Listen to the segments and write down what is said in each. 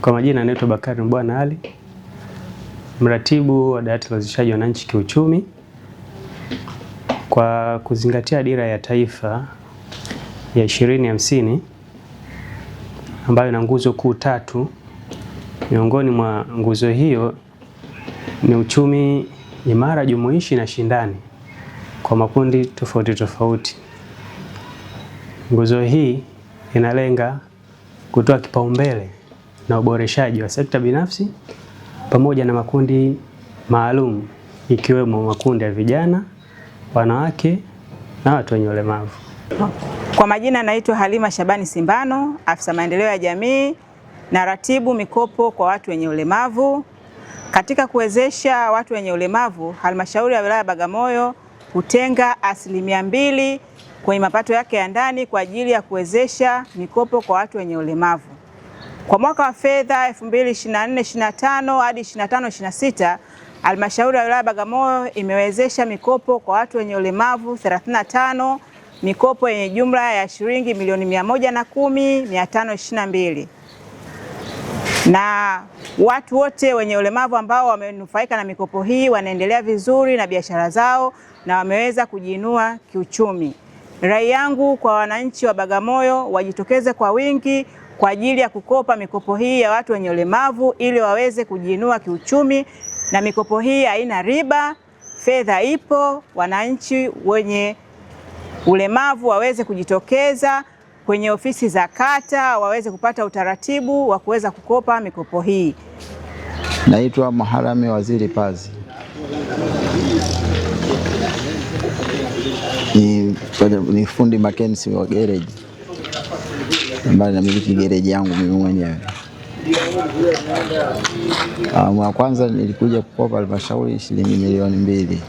Kwa majina naitwa Bakari Mbwana Ali, mratibu wa dawati la uwezeshaji wananchi kiuchumi. Kwa kuzingatia dira ya taifa ya 2050 ambayo ina nguzo kuu tatu, miongoni mwa nguzo hiyo ni uchumi imara, jumuishi na shindani kwa makundi tofauti tofauti. Nguzo hii inalenga kutoa kipaumbele na uboreshaji wa sekta binafsi pamoja na makundi maalum ikiwemo makundi ya vijana, wanawake na watu wenye ulemavu. Kwa majina naitwa Halima Shabani Simbano, afisa maendeleo ya jamii na ratibu mikopo kwa watu wenye ulemavu. Katika kuwezesha watu wenye ulemavu, halmashauri ya wilaya Bagamoyo hutenga 2% kwenye mapato yake ya ndani kwa ajili ya kuwezesha mikopo kwa watu wenye ulemavu. Kwa mwaka wa fedha 2024/25 hadi 25/26, halmashauri ya wilaya Bagamoyo imewezesha mikopo kwa watu wenye ulemavu 35, mikopo yenye jumla ya shilingi milioni 110,522 na watu wote wenye ulemavu ambao wamenufaika na mikopo hii wanaendelea vizuri na biashara zao na wameweza kujiinua kiuchumi. Rai yangu kwa wananchi wa Bagamoyo wajitokeze kwa wingi kwa ajili ya kukopa mikopo hii ya watu wenye ulemavu ili waweze kujiinua kiuchumi, na mikopo hii haina riba, fedha ipo. Wananchi wenye ulemavu waweze kujitokeza kwenye ofisi za kata waweze kupata utaratibu wa kuweza kukopa mikopo hii. Naitwa Muharami Waziri Pazi, ni fundi makensi wa gereji ambaye namiliki gereji yangu mimi mwenyewe. Awamu ya kwanza nilikuja kukopa halmashauri shilingi 2 milioni,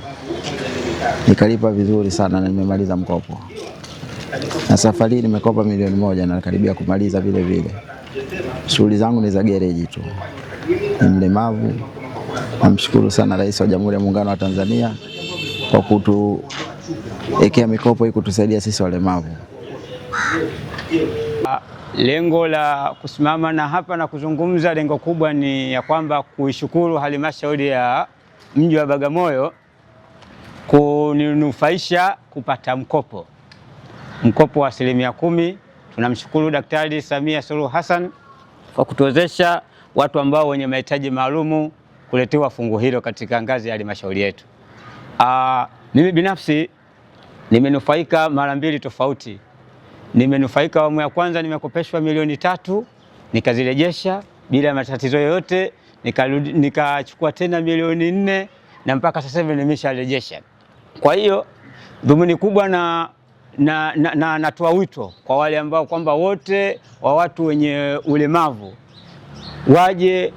nikalipa vizuri sana na nimemaliza mkopo, na safari hii nimekopa 1 milioni na nakaribia kumaliza vile vile. Shughuli zangu ni za gereji tu, ni mlemavu. Namshukuru sana Rais wa Jamhuri ya Muungano wa Tanzania kwa kutuwekea mikopo hii kutusaidia sisi walemavu. Lengo la kusimama na hapa na kuzungumza, lengo kubwa ni ya kwamba kuishukuru halmashauri ya mji wa Bagamoyo kuninufaisha kupata mkopo wa 10%. Tunamshukuru Daktari Samia Suluhu Hassan kwa kutuwezesha watu ambao wenye mahitaji maalumu kuletewa fungu hilo katika ngazi ya halmashauri yetu. Mimi binafsi nimenufaika mara mbili tofauti. Nimenufaika awamu ya kwanza, nimekopeshwa 3 milioni nikazirejesha bila matatizo yoyote, nikachukua tena 4 milioni na mpaka sasa hivi nimesharejesha. Kwa hiyo dhumuni kubwa na natoa wito kwa wale ambao kwamba wote wa watu wenye ulemavu waje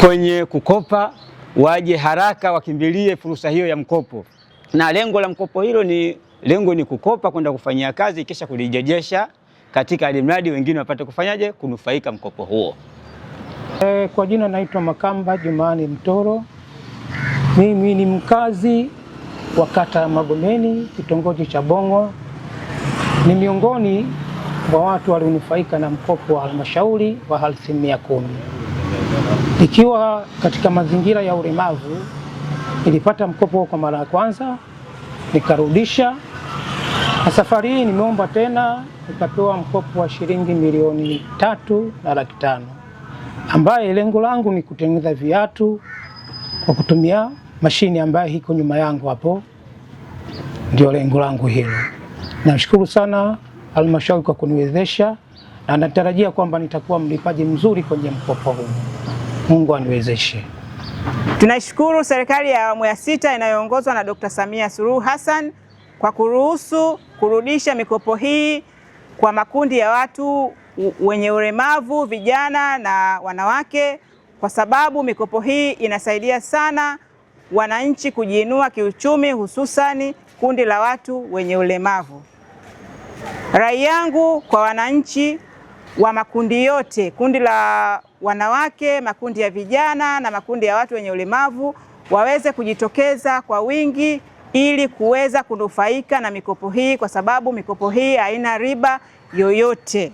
kwenye kukopa, waje haraka, wakimbilie fursa hiyo ya mkopo, na lengo la mkopo hilo ni lengo ni kukopa kwenda kufanyia kazi kisha kulijejesha katika alimradi wengine wapate kufanyaje kunufaika mkopo huo. Kwa jina naitwa Makamba Jumani Mtoro. Mimi ni mkazi wa kata ya Magomeni, kitongoji cha Bongo. Ni miongoni mwa watu walionufaika na mkopo wa halmashauri wa 10%. Ikiwa katika mazingira ya ulemavu, nilipata mkopo kwa mara ya kwanza nikarudisha, na safari hii nimeomba tena nikapewa mkopo wa shilingi 3,500,000, ambaye lengo langu ni kutengeneza viatu kwa kutumia mashini ambayo iko nyuma yangu hapo, ndio lengo langu hilo. Nashukuru sana halmashauri kwa kuniwezesha na natarajia kwamba nitakuwa mlipaji mzuri kwenye mkopo huu. Mungu aniwezeshe. Tunashukuru serikali ya awamu ya sita inayoongozwa na Dr. Samia Suluhu Hassan kwa kuruhusu kurudisha mikopo hii kwa makundi ya watu wenye ulemavu, vijana na wanawake, kwa sababu mikopo hii inasaidia sana wananchi kujiinua kiuchumi, hususani kundi la watu wenye ulemavu. Rai yangu kwa wananchi wa makundi yote, kundi la wanawake, makundi ya vijana na makundi ya watu wenye ulemavu waweze kujitokeza kwa wingi ili kuweza kunufaika na mikopo hii, kwa sababu mikopo hii haina riba yoyote.